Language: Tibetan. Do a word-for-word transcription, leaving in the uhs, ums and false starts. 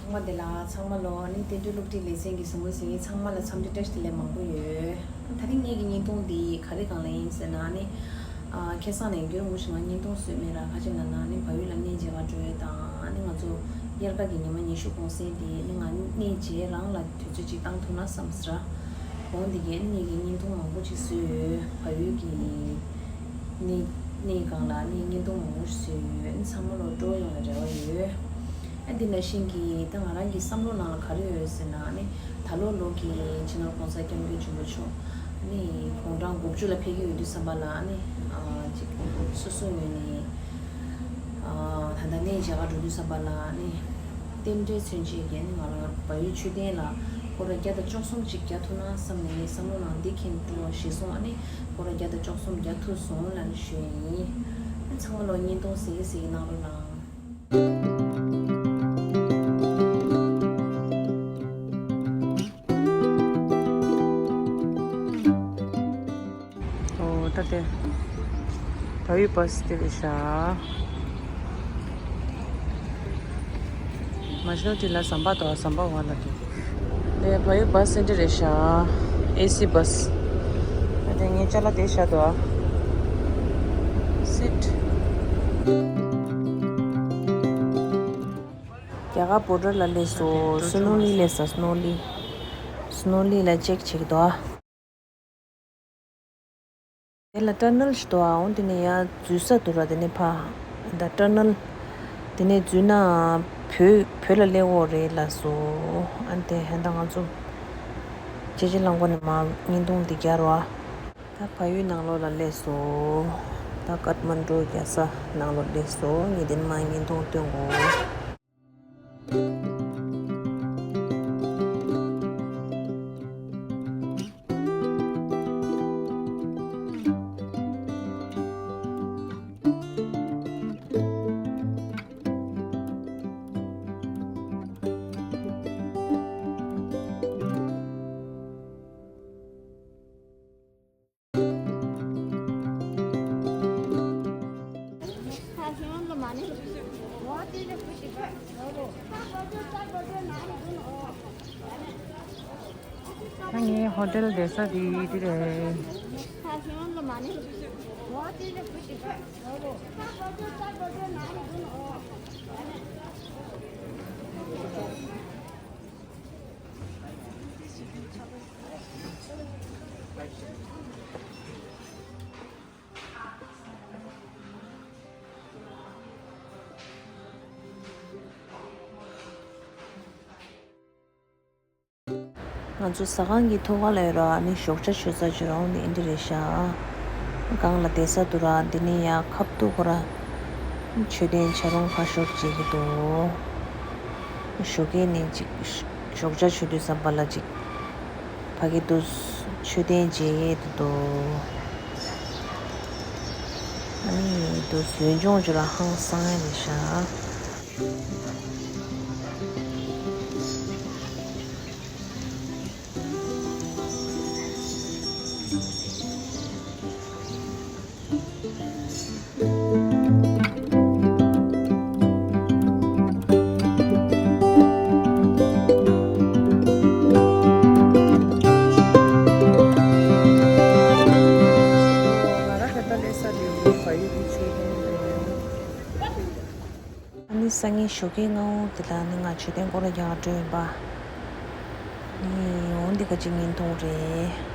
ཚང་མ་བདེ་ལ། ཚང་མ་ལོ། ཨ་ནི་བསྟན་འགྲོའི་སློབ་ཁྲིད་ལེ་ཚན་གྱི་བཟང་པོ་ཟེར་མཁན་ཚང་མ་ལ་འཚམས་འདྲི་བཀྲ་ཤིས་བདེ་ལེགས་མང་པོ་ཡོད། ད་རིང་ངེད་ཀྱི་བརྙན་ཐུང་འདི་ག་རེ་སྒང་ལ་ཡིན་ཟེར་ན། ཨ་ནི་ཨ་ཁ་སང་ནས་རྒྱུན་རིང་པོ་ཞིག་ང་བརྙན་ཐུང་བཟོས་མེད་ར། ཁ་ཅིག་ན་ན་ཨ་ནི་བལ་ཡུལ་ལ་གནས་མཇལ་ག་འགྲོ་ཡས་དང་། ཨ་ནི་ང་ཚོ་དབྱར་ཁ་གི་ཉི་མ་ཉི་ཤུ་གུང་སེང་འདི་ཨ་ནི་ང་གནས་མཇལ་རང་ལ་དུས་ཚོད་ཅིག་བཏང་ཐུབ་ན་བསམ་ཟེར་ར། འོ་འདི་གས་ངེད་ཀྱི་བརྙན་ཐུང་མང་པོ་ཅིག་བཟོས་ཡོད། བལ་ཡུལ་གྱི་གནས་གནས་སྒང་ལ་ཨ་ནི་བརྙན་ཐུང་མང་པོ་ཞིག་བཟོས་ཡོད། ཨ་ནི་ཚང་མ་ལོ་སྤྲོ་ཡོང་བའི་རེ་བ་ཡོད། ཨ་འདི་ནང་བཞིན་གྱི་ད་ང་རང་གི་བསམ་བློ་ནང་ལ་ག་རེ་ཡོད་ཟེར་ན། ཨ་ནི་ད་ལོ་ལོ་གི་སྤྱི་ནོར་༸གོང་ས་༸སྐྱབས་མགོན་ཆེན་པོ་མཆོག་ཨ་ནི་དགུང་གྲངས་དགུ་བཅུ་ལ་ཕེབས་ཀྱི་ཡོད་དུས་ཙམ་པ་ལ། ཨ་ནི་ཨ་ཅིག་སོ་སོའི་ངོས་ནས་ཨ་ད་ལྟ་གནས་མཇལ་ག་འགྲོ་དུས་ཙམ་པ་ལ། ཨ་ནི་རྟེན་འབྲེལ་མཚོན་བྱེད་ཀྱི་ཨ་ནི་ང་རང་བལ་ཡུལ་མཆོད་རྟེན་ལ་སྐོར་ར་བརྒྱ་དང་བཅུ་གསུམ་ཅིག་རྒྱག་ཐུབ་ན་བསམ་ནས་ངས་བསམ་བློ་ནང་འདི་ཁེངས་འགྲོ་ཞེས་གསུངས། ཨ་ནི་སྐོར་ར་བརྒྱ་དང་བཅུ་གསུམ་རྒྱག་ཐུབ་སོང་ལབ་ནས་ཞུ་ཡ་ཡིན། ཨ་ཚང་མ་ལོ་བརྙན་ཐུང་གཟིགས་གཟིགས་གནང་རོགས་གནང་། ཨོ་ད་དེ་བལ་ཡུལ་བཱས་དེ་རེད་ཤག་མ་ཤོ་ཏི་ལ་ཟམ་པ་དོ། ཟམ་པ་བ་ལ་དེ་དེ་བལ་ཡུལ་བཱས་སེན་ཊར་རེད་ཤག་ཨེ་སི་བཱས། ད་དེ་ངའི་ཅ་ལག་དེ་བཞག་དོ། སིཊ། རྒྱ་གར་བོར་ཌར་ལ་སླེབས་སོང་། སི་ནོ་ལི་སླེབས་སོང་། སི་ནོ་ལི། སི་ནོ་ལི་ལ་ཅེག་བྱེད་ཀྱི་འདུག་ཨ། དེ་ལ་ཊར་ནལ་ཞིག་འདུག་ཨ། འོ་དེ་ནས་ཡར་འཛུལ་ས་འདུག་ར། དེ་ནས་ཕར་ད་ཊར་ནལ་དེ་ནས་འཛུལ་ན་བོད་བོད་ལ་སླེབས་འོ་རེད་ལབ་སོང་། ཨ་དེ་ཧན་ད་ང་ཚོ་ཅེ་ཅེ་རླངས་འཁོར་ནས་མར་བརྙན་ཐུང་འདི་རྒྱག་རོགས་ཨ། ད་བལ་ཡུལ་ནང་ལོགས་ལ་སླེབས་སོང་། ད་ཀཏ་མན་ཌུ་རྒྱལ་ས་ནང་ལོགས་སླེབས་སོང་། ངས་དེ་ནས་མར་བརྙན་ཐུང་སྟོན་གོ། ད་ངའི་ཧོ་ཊེལ་བསྡད་ས་དེ་འདི་རེད། ང་ཚོ་ཟ་ཁང་གི་ཐོག་ཁ་ལ་ཡོད་ར། ཨ་ནི་ཞོགས་ཇ་མཆོད་ས་ཅིག་ར། འོ་ནི་འདི་རེད་ཤག་སྒང་ལ་བསྡད་ས་འདུག་ར། འདི་ནས་ཡར་ཁ་ཐུག་ཁོ་ར་མཆོད་རྟེན་བྱ་རུང་ཁ་ཤོར་བྱེད་ཀྱི་འདུག་ཞོགས་ཀས་ནས་ཅིག་ཞོགས་ཇ་མཆོད་དུས་ཙམ་པ་ལ་ཅིག་ཕ་གི་འདུག་མཆོད་རྟེན་མཇལ་ཡས་འདུག་ཨ་ནི་འདུག་ཡུལ་ལྗོངས་ཅིག་ར་ཧང་སང་ཡ་རེད་ཤག་ང་རང་ད་ལྟ་སླེབས་ས་དེ་བལ་ཡུལ་གྱི་མཆོད་རྟེན་རེད། ཨ་ནི་སང་ཉིན་ཞོགས་ཀའི་སྔ་པོ་དེ་ལ་ནི་ང་མཆོད་རྟེན་སྐོར་ར་རྒྱག་འགྲོ་ཡིན་པ། ནི་འོ་འདི་ག་ཅིག་བརྙན་ཐུང་རེད།